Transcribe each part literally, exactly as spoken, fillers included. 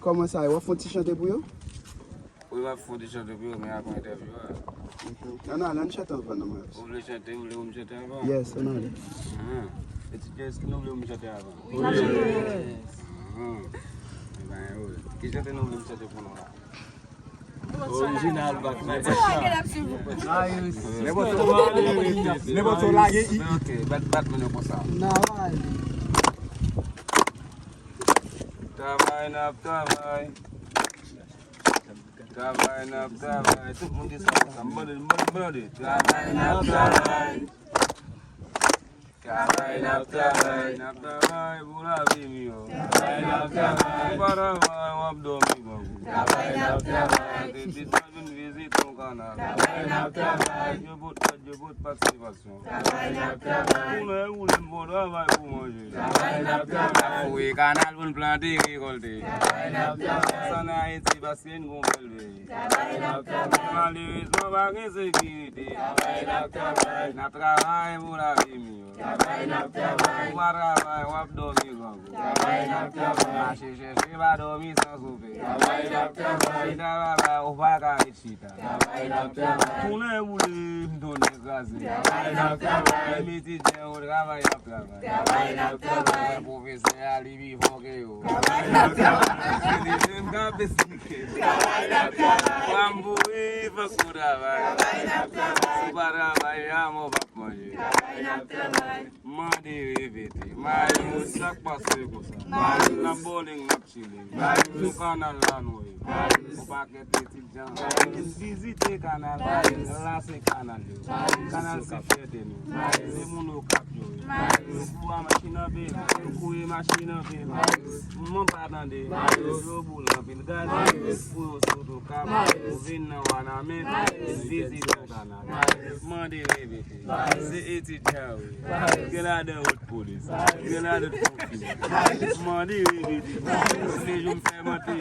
Kòman sa ye? W ap fè yon ti chante pou yo? Wi, m ap fè yon ti chante pou yo, men apre entèvyou a. Ann ale, ann chante anvan non, Miles. Ou vle chante, ou vle pou m chante anvan? Yes, ann ale. Ah. Etidyan, èske nou vle pou m chante anvan? Wi. Ah. Ebyen, wi. Ki chante nou vle m chante pou nou la? Orijinal, bat, bat, bat. Nenpòt sa w lage, nenpòt sa w lage, i, i. Ok, bat, bat mwen konsa. Travay n ap travay. Travay n ap travay. Tout moun di sa konsa. M mande, m mande, m mande. Travay n ap travay. Travay n ap travay. N ap travay pou lavi miyò. Travay n ap travay. Ou pa travay, w ap dòmi grangou. Travay n ap travay. Kite ti sa vin vizite yon kanal. Travay n ap travay. Yo pot, yo pot patisipasyon. Travay n ap travay. Kounye a ou lè m bon travay pou manje. Travay n ap travay. Fouye kanal pou n plante, rekòlte. Travay n ap travay. Sa n Ayiti paske n gon bèl peyi. Travay n ap travay. Malerezman, pa gen sekirite. Travay n ap travay. N ap travay pou lavi miyò. Travay n ap travay. Ou pa travay, w ap dòmi grangou. Travay n ap travay. Mache chèche, pa dòmi san soupe. Travay n ap travay. Chita papa, ou pa ka ret chita. Travay n ap travay. Kounye a ou lè m tounen kraze. Travay n ap travay. Menm etidyan yo, travay n ap travay. Travay n ap travay. Pwofesè a, li pi fò ke yo. Travay n ap travay. Li menm k ap esplike. Travay n ap travay. Fwa m pouri, fòk ou travay. Travay n ap travay. Si w pa travay, jamè w p ap manje. Travay n ap travay. Mande repete. Mayo, sa k pase konsa? N ap bowling, n ap chilling. Sou kanal la nou ye. Yon pakèt etidyan. Vin vizite kanal. La se kanal yo. Kanal se fyète nou. Se moun Okap yo ye. Yo fouwa machin anpil. Yo kouye machin anpil. Mwen pa tande. Yo boule anpil gaz. Pou yo sot Okap. Pou vin nan Wanament. Vizite kanal. Mande repete. Se etidyan yo ye. Gen ladan yo t polis. Gen ladan t pomfye. Mande repete. Toulejou m fè mante.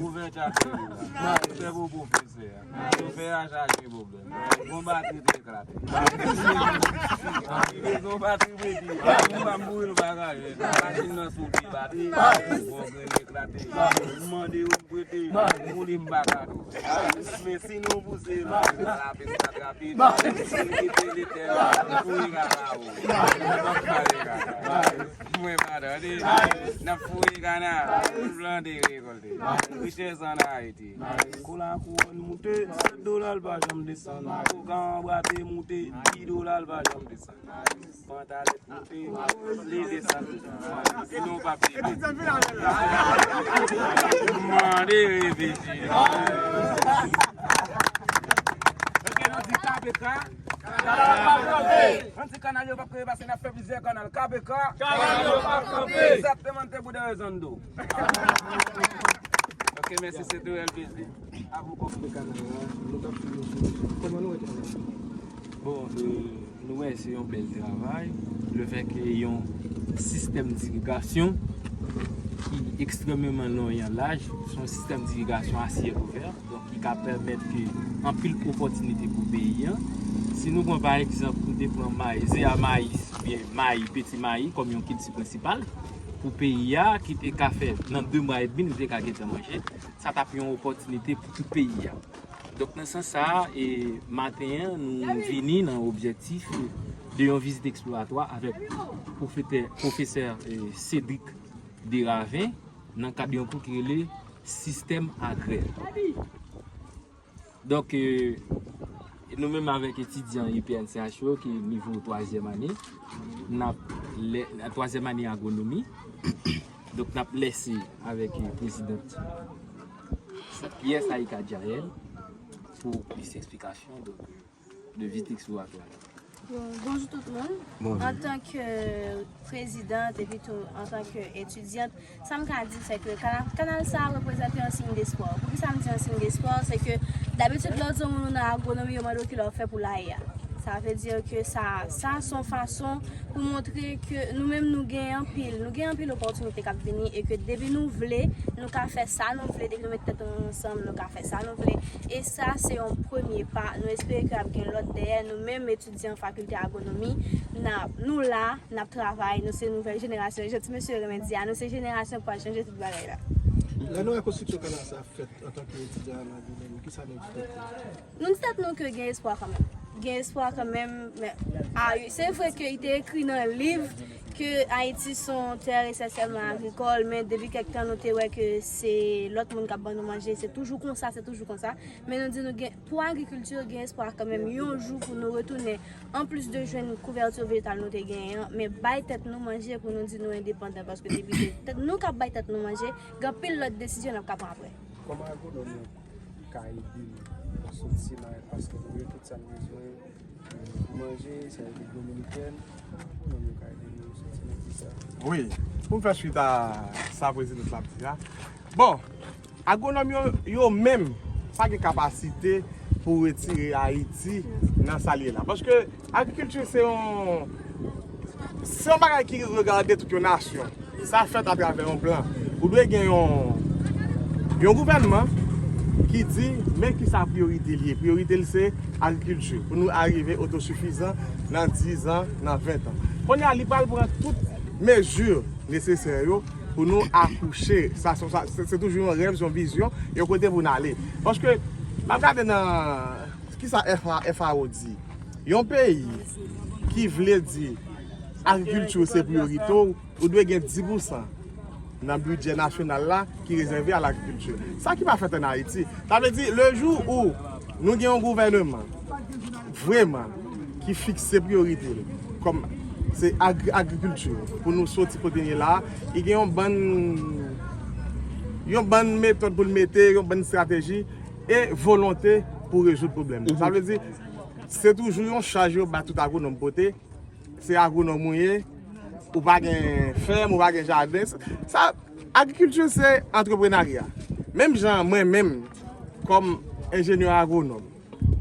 Ouvè chapèl ou la. Fè pou pwofesè a. Chofè a chache pwoblèm. Gon batri te eklate. Gon batri pete. Ou pa m boure l pa ka jwenn. Machin nan sou pye batri. Gon grenn eklate. Mande yo prete, pou li m pa ka tou. Men si nou pouse l, lapis la t rapid. Li kite li tèl, pou li ka ba ou. Mwen pa tande. N ap fouye kanal, plante, rekòlte. Richès ann Ayiti. Kola kouwòn moute, sèt dola l pa janm desann. Koka anbrate moute, dis dola l pa janm desann. Pantalèt moute, li desann. E nou p ap leve. Mande repete. Eske nou di K B K? Ann di kanal yo p ap kanpe paske n ap fè plizyè kanal. K B K? Kanal yo p ap kanpe. Egzakteman, te pou de rezon do. Ok, mèsi, se tou L P C. Avou kòm de kanal la, nou t ap fini. Kòman nou wè kanal la? Bon, e, nou wè se yon bèl travay. Lefètke yon sistèm dirigasyon ki ekstrèmeman long e an laj, se yon sistèm dirigasyon a syèl ouvè, donk ki ka pèmèt ke anpil opòtinite pou peyi a. Si nou pran pa egzanp, nou te pran mayi, ze a mayi, oubyen mayi, peti mayi kòm yon kilti prensipal pou peyi a, ki te ka fè nan de mwa edmi, nou te ka gentan manje. Sa t ap yon opòtinite pou tout peyi a. Donk, nan sans sa a, e, maten an, nou vini nan objektif de yon vizit eksploratwa avèk pwofetè-, pwofesè, e, Cédric Desravin, nan kad yon kou ki rele Sistèm Agrè. Donk, e, nou menm avèk etidyan I P N C H yo ki nivo twazyèm ane, n ap lè, twazyèm ane agwonomi. Donk, n ap lèse avèk, e, prezidant Pierre Saïka Djaël pou plis eksplikasyon, donk, de vizit eksploratwa la. Bon, bonjou tout moun. Bonjou. Antanke prezidant epi tou antanke etidyant, sa m ka di se ke kana-, kanal sa a reprezante yon siy despwa. Poukisa m di yon siy despwa? Se ke dabitid lè w di yon moun ou nan agwonomi, yo mande w kilè w fè pou l ale a. Sa vle di ke sa, sa se yon fason pou montre ke nou menm nou gen anpil, nou gen anpil opòtinite k ap vini e ke depi nou vle, nou ka fè sa nou vle, depi nou met tèt nou ansanm, nou ka fè sa nou vle. E sa se yon premye pa. Nou espere ke ap gen lòt dèyè. Nou menm etidyan fakilte agwonomi, n ap, nou la, n ap travay, nou se nouvèl jenerasyon. Jan ti mesye yo renmen di a, nou se jenerasyon pou al chanje tout bagay la. Lè nou wè konstriksyon kanal sa ap fèt antanke etidyan nan Vilaj, kisa nou di tèt nou? Nou di tèt nou ke gen espwa kanmenm. Gen espwa kanmenm, men a, se vre ke li te ekri nan liv ke Ayiti se yon tè esansyèlman agrikòl, men depi kèk tan nou te wè ke se lòt moun k ap ban nou manje, se toujou konsa, se toujou konsa. Men nou di nou gen, pou agrikilti, gen espwa kanmenm yon jou pou nou retounen, anplis de jwenn kouvèti vejetal nou te genyen an, men bay tèt nou manje pou nou di nou endepandan, paske depi se tèt nou k ap bay tèt nou manje, gen anpil lòt desizyon n ap ka pran apre. Kòman agwonòm yo ka ede nou soti nan, paske nou gen tout sa n bezwen, eh, pou manje, sa yo gen dlo minikèn, kòman agwonòm yo ka ede nou soti nan tout sa? Wi, pou m fè swit a sa prezidant la ap di a. Bon, agwonòm yo, yo menm, pa gen kapasite pou retire Ayiti nan sa l ye la. Paske agrikilti se yon, se yon bagay ki regade tout yon nasyon. Sa fèt atravè yon plan. Ou dwe gen yon, yon gouvènman ki di, men kisa priyorite l ye. Priyorite l se agrikilti. Pou nou arive otosifizan nan diz an, nan ven an. Kounye a, li pral pran tout mezi nesesè yo pou nou akouche. Sa, sa, sa, se, se toujou yon rèv, se yon vizyon, yon kote pou n ale. Paske, m ap gade nan, kisa F A, F A O di. Yon peyi ki vle di agrikilti se priyorite w, ou dwe gen dis pousan nan bidjè nasyonal la ki rezève a lagrikilti. Sa ki pa fèt ann Ayiti. Sa vle di, le jou ou nou gen yon gouvèneman vrèman ki fikse priyorite l kòm se agri-, agrikilti pou nou soti kote n ye la, li gen yon bann, yon bann metòd pou l mete, yon bann estrateji e volonte pou rezoud pwoblèm nan. Sa vle di, se toujou yon chaj yo ba tout agwonòm pote. Se agwonòm ou ye, ou pa gen fèm, ou pa gen jaden. Sa, agrikilti se antreprenarya. Menm jan mwen menm, kòm enjenyè agwonòm,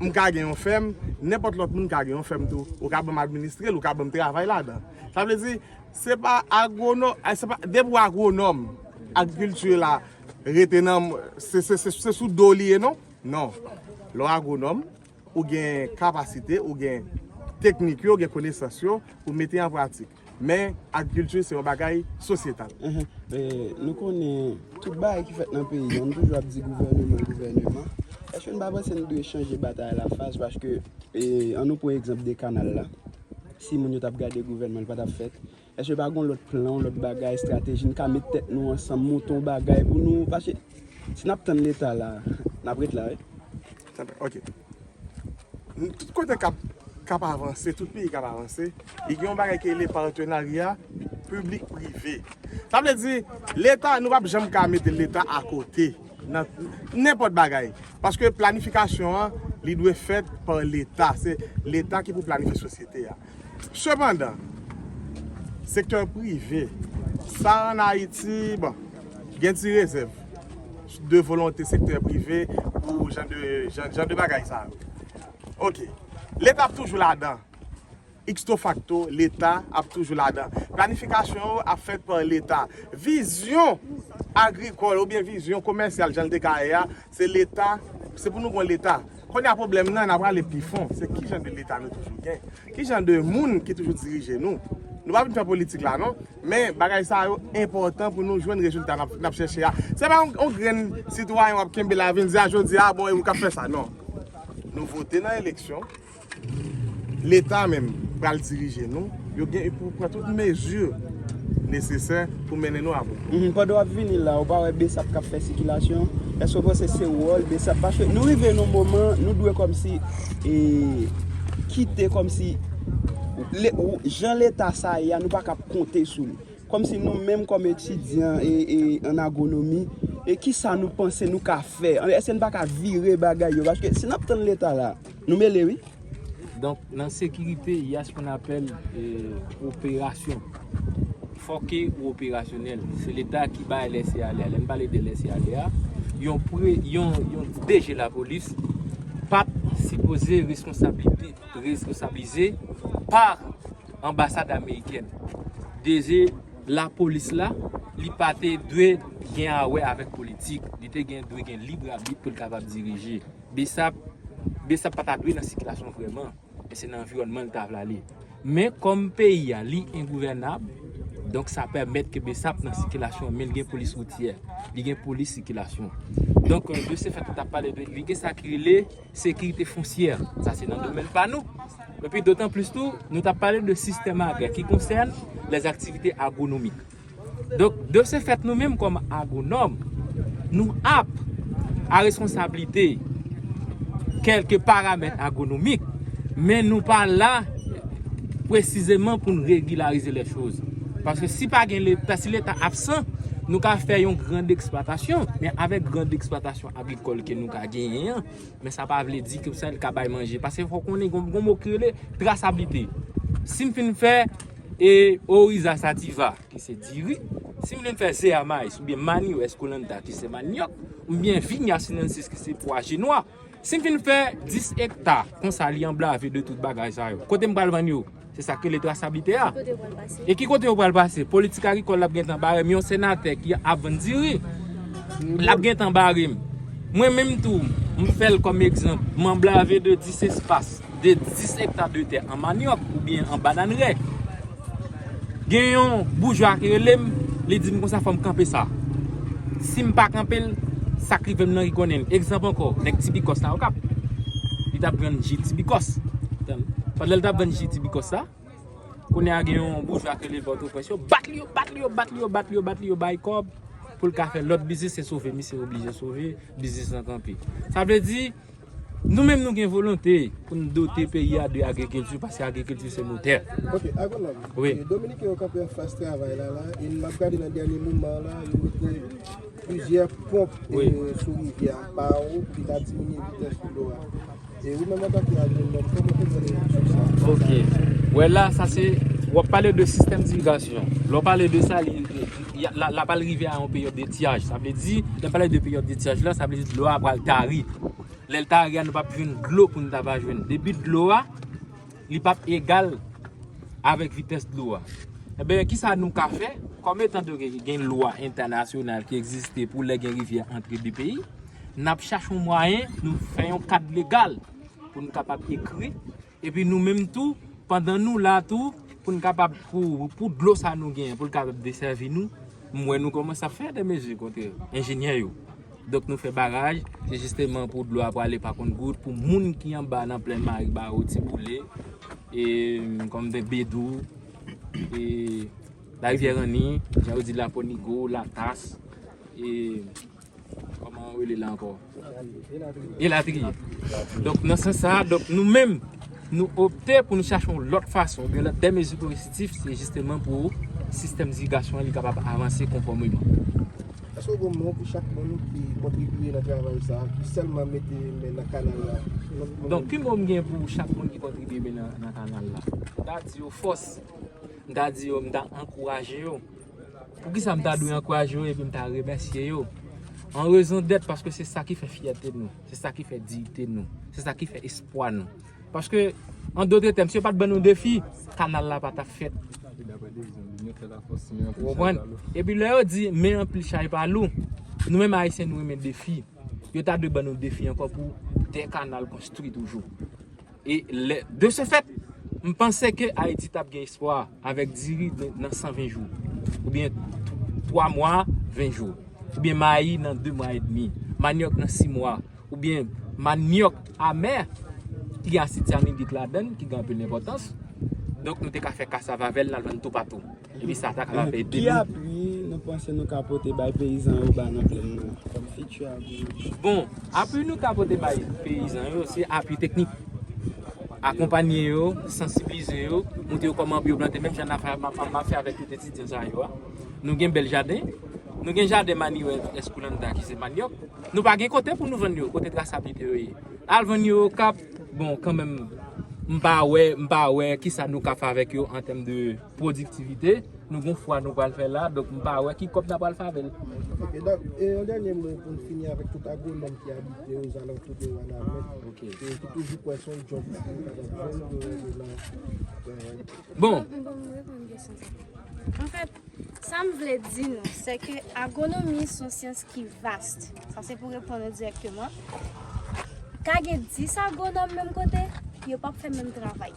m ka gen yon fèm, nenpòt lòt moun ka gen yon fèm tou. Ou ka ban m administre l, ou ka ban m travay ladan. Sa vle di, se pa agwonòm, se pa, depi w agwonòm, agrikilti la rete nan, se, se, se, se sou do li ye, non? Non. Lè w agwonòm, ou gen kapasite, ou gen teknik yo, ou gen konesans yo pou mete an pratik. Men, agrikilti se yon bagay sosyetal. Mhm. E, nou konnen tout bagay ki fèt nan peyi an, nou toujou ap di gouvèneman, gouvèneman. Èske n pa panse n dwe chanje batay la faz? Paske, e, an nou pran egzanp de kanal la. Si moun yo t ap gade gouvènman, li pa t ap fèt. Èske pa gon lòt plan, lòt bagay, estrateji, n ka met tèt nou ansanm, monte yon bagay pou nou, paske si n ap tann Leta la, n ap ret la, wi. Ok. Tout kote k ap, k ap avanse, tout peyi k ap avanse, li gen yon bagay ki rele patenarya piblik prive. Sa vle di, Leta, nou p ap janm ka mete Leta akote nan nenpòt bagay. Paske planifikasyon an, li dwe fèt pa Leta. Se Leta ki pou planifye sosyete a. Sepandan, sektè prive, sa ann Ayiti, bon, gen ti rezèv de volonte sektè prive pou jan de, jan, jan de bagay sa yo. Ok. Leta ap toujou ladan. Ipso facto, Leta ap toujou ladan. Planifikasyon yo ap fèt pa Leta. Vizyon agrikòl oubyen vizyon komèsyal, jan l te ka ye a, se Leta, se pou nou gon Leta. Kounye a pwoblèm nan, n a prale pi fon. Se ki jan de Leta nou toujou gen? Ki jan de moun ki toujou dirije nou? Nou pa vin fè politik la, non. Men bagay sa yo enpòtan pou nou jwenn rezilta n ap, n ap chèche a. Se pa yon, yon grenn sitwayen w ap kenbe la vin di a jodi a, bon, e ou k ap fè sa, non. Nou vote nan eleksyon. Leta menm pral dirije nou. Yo gen pou pran tout mezi nesesè pou mennen nou a bout. Mhm, pandan w ap vini la, ou pa wè BSAP k ap fè sikilasyon? Èske w panse se wòl BSAP? Paske nou rive nan moman, nou dwe kòmsi, e, kite kòmsi, le, ou, jan Leta sa ye a, nou pa ka ap konte sou li. Kòmsi nou menm kòm etidyan e, e, an agwonomi, e kisa nou panse nou ka fè? Èske n pa ka vire bagay yo? Paske si n ap tann Leta la, nou mele, wi. Donk, nan sekirite, il y a ce qu'on appelle, eh, opération. Fòk ke ou operasyonèl. Se Leta ki bay lèse ale a. Lè n pale de lèse ale a, yon pre, yon, yon DG lapolis p ap sipoze reskonsablite, reskonsablize pa anbasad amerikèn. DG lapolis la, li pa te dwe gen a wè avèk politik. Li te gen, dwe gen lib abit pou l kapab dirije. BSAP, BSAP pa ta dwe nan sikilasyon vrèman. Men se nan anviwònman l ta vle ale. Men kòm peyi a, li engouvènab, Donk, sa pèmèt ke BSAP nan sikilasyon, men l gen polis woutyè, li gen polis sikilasyon. Donk, euh, de ce fait, nou t ap pale de, li gen sa ki rele sekirite fonsyè. Sa se nan domèn pa nou. Epi, dotan plis tou, nou t ap pale de sistèm agrè ki konsène les activités agronomiques. Donk, de ce fait, nou menm kòm agwonòm, nou ap a responsablite kèlke paramèt agwonomik, men nou pa la presizeman pou n regilarize lè choz. Paske si pa gen Leta, si Leta absan, nou ka fè yon grand eksplwatasyon, men avèk grand eksplwatasyon agrikòl ke nou ka genyen an, men sa pa vle di ke sa l ka bay manje. Paske fòk konnen gon, gon mo ki rele trasablite. Si m fin fè e oriza sativa, ki se diri, si m vle fè zeya mayis oubyen manyo esculenta, ki se manyòk, oubyen vigna sinensis, ki se pwa jenwa, si m fin fè dis ekta, konsa li anblave de tout bagay sa yo, kote m pral vann yo? Se sa k rele trasablite a. Ki kote yo pral pase? E ki kote yo pral pase? Politik agrikòl l ap gentan bare m, yon senatè ki ap vann diri, l ap gentan bare m. Mwen menm tou, m fè l kòm egzanp, m anblave de dis espas, de dis ekta de tè an manyòk oubyen an bananrè. Gen yon boujwa ki rele m, li di m konsa fò m kanpe sa. Si m pa kanpe l, sa k rive m nan ki konnen l. Egzanp ankò, nèg Tibikòs la Okap. Li t ap vann ji Tibikòs. Pandan l t ap vann ji Tibikòs la, kounye a gen yon boujwa ki rele l Pòtoprens, yo bat li, yo bat li, yo bat li, yo bat li, yo bat li, yo bay kòb pou l ka fè lòt biznis, se sove, misye oblije sove, biznis lan kanpe. Sa vle di, nou menm nou gen volonte pou n dote peyi a de agrikilti, paske agrikilti se motè. Ok, agwonòm. Wi. E, Dominiken yo kanpe anfas travay la, la, e m ap gade nan dènye moman la, yo mete plizyè ponp, wi, e, sou rivyè a, ba yo, pou ta diminye vitès dlo a. E ou menm antanke agwonòm, kòman w konprann sou sa? Ok. Wè la, sa se, w ap pale de sistèm dirigasyon. Lè w pale de sa, li, li, y a, la, la pral rive a yon peryòd de tiyaj. Sa vle di, lè m pale de peryòd de tiyaj la, sa vle di dlo a pral tari. Lè l tari a, nou p ap jwenn dlo pou nou ta va jwenn. Depi dlo a, li p ap egal avèk vitès dlo a. Ebyen, kisa nou ka fè? Kòm etan donke gen lwa entènasyonal ki egziste pou lè gen rivyè antre de peyi, n ap chache yon mwayen, nou fè yon kad legal pou n kapab ekri. Epi nou menm tou, pandan nou la tou, pou n kapab, pou, pou dlo sa nou genyen, pou l kapab desèvi nou, m wè nou kòmanse ap fè de mezi kont enjenyè yo. Donk nou fè baraj, se jisteman pou dlo a prale pa kont gout, pou moun ki anba nan plèn Maribaro, Tiboule, e, kòm de Bedou, e, Larivyè Ranni, jan yo di Laponigo, Latas, e, kòman yo rele la ankò? Elatriye. Donk, nan sans sa a, donk, nou menm, nou opte pou nou chache yon lòt fason, oubyen lòt de mezi korektif, se jisteman pou sistèm dirigasyon an li kapab avanse konfòmeman. Èske w gen yon mo pou chak moun ki kontribye nan travay sa a, ki sèlman mete men nan kanal la? Donk, ki mo m gen pou chak moun ki kontribye men nan, nan kanal la? M ta di yo fòs. M ta di yo, m ta ankouraje yo. Poukisa m ta dwe ankouraje yo epi m ta remèsye yo? An rezon dèt, paske se sa ki fè fyète nou, se sa ki fè diyite nou, se sa ki fè espwa nou. Paske, an dòt tèm, si yo pa t ban nou defi, kanal la pa t ap fèt. Ou konprann? Epi lè yo di, men anpil chay pa lou, nou menm Ayisyen, nou renmen defi. Yo ta dwe ban nou defi ankò pou de kanal konstwi toujou. E lè, de ce fait, m panse ke Ayiti t ap gen espwa avèk diri nan, nan san ven jou, oubyen twa mwa, ven jou, oubyen mayi nan de mwa edmi, manyòk nan sis mwa, oubyen manyòk amè ki gen asid syanidik ladan l, ki gen anpil enpòtans. Donk, nou te ka fè kasav avè l, n al vann toupatou. Epi sa ta kapab ede nou. Ki apui nou panse nou ka pote bay peyizan yo ba nan plèn nan kòm fiti apui? Bon, apui nou ka pote bay peyizan yo, se apui teknik. Akonpanye yo, sansiblize yo, montre yo kòman pou yo plante, menm jan n ap fè, m ap, m ap fè avèk tout etidyan sa yo a. Nou gen bèl jaden, nou gen jaden manyo esculenta ki se manyòk. Nou pa gen kote pou nou vann yo, kote trasablite yo ye. Al vann yo Okap, bon, kanmenm, m pa wè, m pa wè kisa nou ka fè avèk yo an tèm de pwodiktivite. Nou gon fwa nou pral fè la, donk m pa wè ki kòb n ap pral fè avè l. Ok, donk, e yon dènye mo pou n fini avèk tout agwonòm ki abite ozalantou de Wanament, ok, e ki toujou kwè se yon djòb pou yo kapab jwenn pou yo rete nan, euh, bon. Bon, bon, m reponn kesyon sa. Anfèt, sa m vle di nou, se ke agwonomi se yon syans ki vast. Sa se pou reponn ou dirèkteman. Ka gen dis agwonòm menm kote, yo p ap fè menm travay.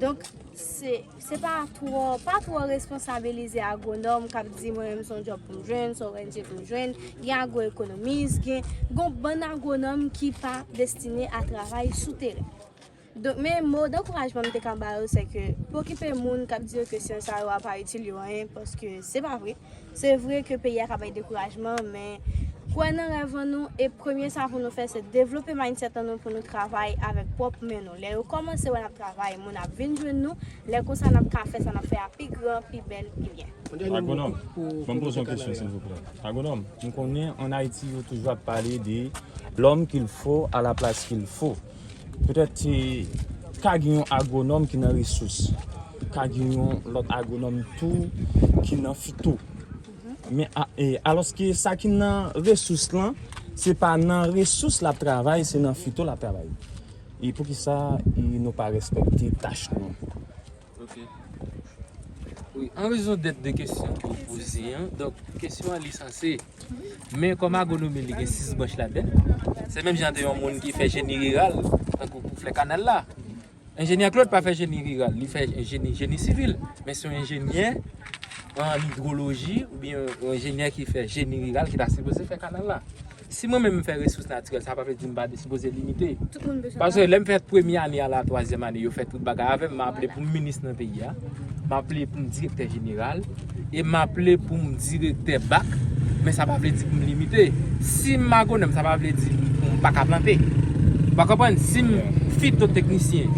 Donk, Se, se pa twò, pa twò responsabilize agwonòm k ap di mwen menm se yon djòb pou m jwenn, se yon rènye pou m jwenn. Gen agwoekonomis, gen, gen yon bann agwonòm ki pa destine a travay sou teren. Donk, men mo dankourajman m te ka ba yo, se ke pokipe moun k ap di yo ke syans sa yo a pa itil yo anyen, paske se pa vre. Se vre ke peyi a ka bay dekourajman, men kwè nan rèv an nou, e premye sa pou nou fè, se devlope mindset an nou pou nou travay avèk pwòp men nou. Lè yo kòmanse wè n ap travay, moun ap vin jwenn nou, lè konsa n ap ka fè sa n ap fè a pi gran, pi bèl, pi byen. Agwonòm, ban m poze yon kesyon, silvouplè. Agwonòm, m konnen ann Ayiti, yo toujou ap pale de l'homme qu'il faut à la place qu'il faut. Petèt, eh, ka gen yon agwonòm ki nan resous, ka gen yon lòt agwonòm tou ki nan fito. Men a- e, alòske sa ki nan resous lan, se pa nan resous l ap travay, se nan fito l ap travay. E poukisa e, nou pa respekte tach nou? Ok. Wi, an rezon dèt de kesyon ke w poze an, donk, kesyon an li sanse, men kòm agwonomi li gen sis branch ladan, se menm jan de yon moun ki fè jeni riral, tankou pou fè kanal la. Enjenyè Claude pa fè jeni riral, li fè jeni, jeni sivil, men se yon enjenyè an idwoloji oubyen yon enjenyè ki fè jeni riral ki ta sipoze fè kanal la. Si mwen menm m fè resous natirèl, sa pa vle di m pa sipoze limite. Tout moun bezwen travay. Paske lè m fè premye ane a la, twazyèm ane, yo fè tout bagay avè m, m aple pou m minis nan peyi a, m aple pou m direktè jeneral, e m aple pou m direktè bak, men sa pa vle di pou m limite. Si m agwonòm, sa pa vle di pou m pa ka plante. Ou pa konprann? Si m fitoteknisyen,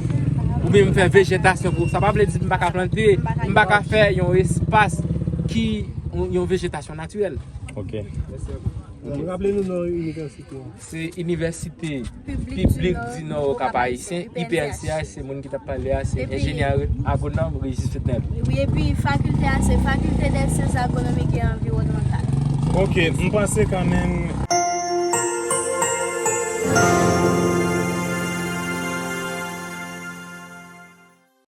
oubyen m fè vejetasyon pou, sa pa vle di m pa ka plante, m pa ka fè yon espas ki yon, yon vejetasyon natirèl. Ok. Raple nou non inivèsite a. Se Inivèsite Piblik di Nò Kap Ayisyen, I P N C H, se moun ki t ap pale a, se enjenyè agwonòm Régis Fetnel. Wi, epi fakilte a, se Faculté des Sciences Agronomiques et Environnementales. Ok, m panse kanmenm.